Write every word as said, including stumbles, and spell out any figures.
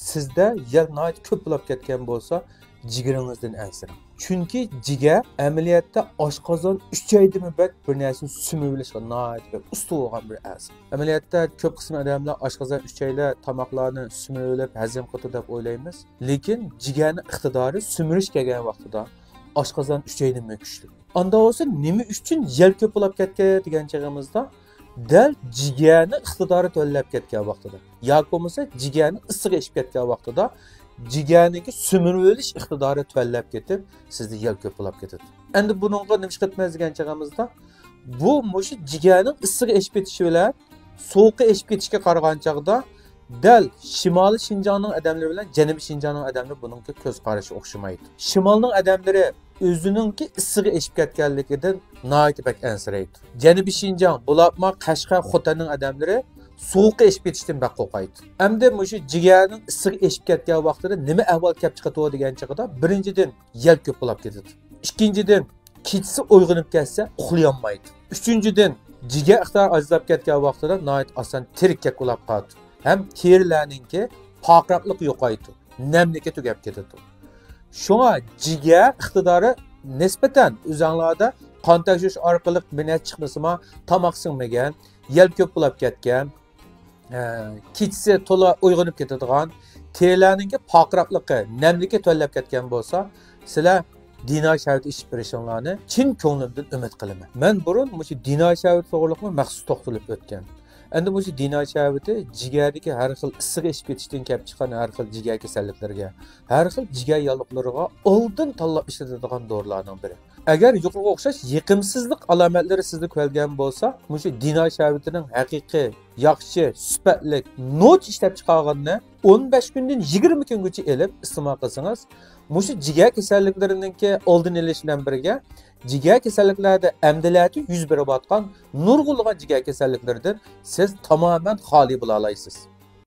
سىزدە يەل ناھايىتى كۆپ بولاپ كەتكەن بولسا، جىگىرىڭىزدىن ئەنسىرەڭ. چۈنكى جىگەر ئەمەلىيەتتە ئاشقازان ئۈچەيدىمۇ بەك بىر نەرسىنى سۈمۈرۈۋېلىشقا ناھايىتى بەك ئۇستا بولغان بىر ئەزا. ئەمەلىيەتتە كۆپ قىسىم ئادەملەر ئاشقازان ئۈچەيلەر تاماقلارنى سۈمۈرۈۋېلىپ ھەزىم قىلىدۇ دەپ ئويلايمىز. لېكىن جىگەرنىڭ ئىقتىدارى سۈمۈرۈش كەلگەن ۋاقتىدا ئاشقازان ئۈچەيدىنمۇ كۈچلۈك. ئاندا بولسا نېمە ئۈچۈن يەل كۆپ بولاپ كەتكەن دېگەن چېغىمىزدا، دەل جىگەرنىڭ ئىقتىدارى تۆۋەنلەپ كەتكەن ۋاقتىدا ياكى بولمىسا جىگەرنىڭ ئىسسىقى ئېشىپ كەتكەن ۋاقتىدا جىگەرنىڭكى سۈمۈرۈۋېلىش ئىقتىدارى تۆۋەنلەپ كېتىپ، سىزدە يەل كۆپ بولاپ كېتىدۇ. ئەمدى بۇنىڭغا نېمە ئىش قىلىمىز دېگەن چېغىمىزدا، بۇ مۇشۇ جىگەرنىڭ ئىسسىقى ئېشىپ كېتىشى بىلەن سوغۇقى ئېشىپ كېتىشكە قارىغان چاغدا، دەل شىمالىي شىنجاڭنىڭ ئادەملىرى بىلەن جەنۇبىي شىنجاڭنىڭ ئادەملىرى بۇنىڭكى كۆز قارىشى ئوخشىمايدۇ. شىمالنىڭ ئادەملىرى ئۆزىنىڭكى ئىسسىقى ئېشىپ كەتكەنلىكىدىن ناھايىتى بەك ئەنسىرەيدۇ. جەنۇبىي شىنجاڭ، بولۇپمۇ قەشقەر، خوتەننىڭ ئادەملىرى سوغۇقى ئېشىپ كېتىشتىن بەك قورقايدۇ. ئەمدى مۇشۇ جىگەرنىڭ ئىسسىقى ئېشىپ كەتكەن ۋاقتىدا نېمە ئەھۋال كەپ چىقىدۇ دېگەن چېغىدا، بىرىنچىدىن، يەل كۆپ بولاپ كېتىدۇ. ئىككىنچىدىن، كېچىسى ئويغىنىپ كەتسە ئۇخلىيالمايدۇ. ئۈچىنچىدىن، جىگەر ئىقتىدارى ئاجىزلاپ كەتكەن ۋاقتىدا ناھايىتى ئاسان تېرىككەك بولاپ قالىدۇ. ھەم تېرىلەرنىڭكى پارقىراقلىقى يوقايدۇ، نەملىكى تۈگەپ كېتىدۇ. شۇڭا جىگەر ئىقتىدارى نىسبەتەن ئۆزەڭلاردا قان تەكشۈرۈش ئارقىلىق بىر نەرسە چىقمىسىمۇ، تاماق سىڭمىگەن، يەل كۆپ بولاپ كەتكەن، ئە، كېچىسى تولا ئويغىنىپ كېتىدىغان، تېرىلەرنىڭكى پارقىراقلىقى، نەملىكى تۆۋەنلەپ كەتكەن بولسا، سىلەر دىنا شەربىتى ئىچىپ بېرىشىڭلارنى چىن كۆڭلۈمدىن ئۈمىد قىلىمەن. مەن بۇرۇن مۇشۇ دىنا شەربىتى توغرىلىقمۇ مەخسۇس توختىلىپ ئۆتكەن. ئەمدى مۇشۇ دىنا شەربىتى جىگەردىكى ھەر خىل ئىسسىق ئېشىپ كېتىشتىن كەپ چىققان ھەر خىل جىگەر كېسەللىكلىرىگە، ھەر خىل جىگەر ياللۇغلىرىغا ئالدىن تاللاپ ئىشلىتىدىغان دورىلارنىڭ بىرى. ئەگەر يۇقىرىقىغا ئوخشاش يېقىمسىزلىق ئالامەتلىرى سىزدە كۆرۈلگەن بولسا، مۇشۇ دىنا شەربىتىنىڭ ھەقىقىي ياخشى، سۈپەتلىك، نوچى ئىشلەپچىقارغىنىنى ئون بەش كۈندىن يىگىرمە كۈنگىچە ئېلىپ ئىستېمال قىلسىڭىز، مۇشۇ جىگەر كېسەللىكلىرىنىڭكى ئالدىنى ئېلىش بىلەن بىرگە، جىگەر كېسەللىكلەردە ئەمدىلەردە يۈز بېرىۋاتقان نۇرغۇنلىغان جىگەر كېسەللىكلىرىدىن سىز تامامەن خالىي بولالايسىز.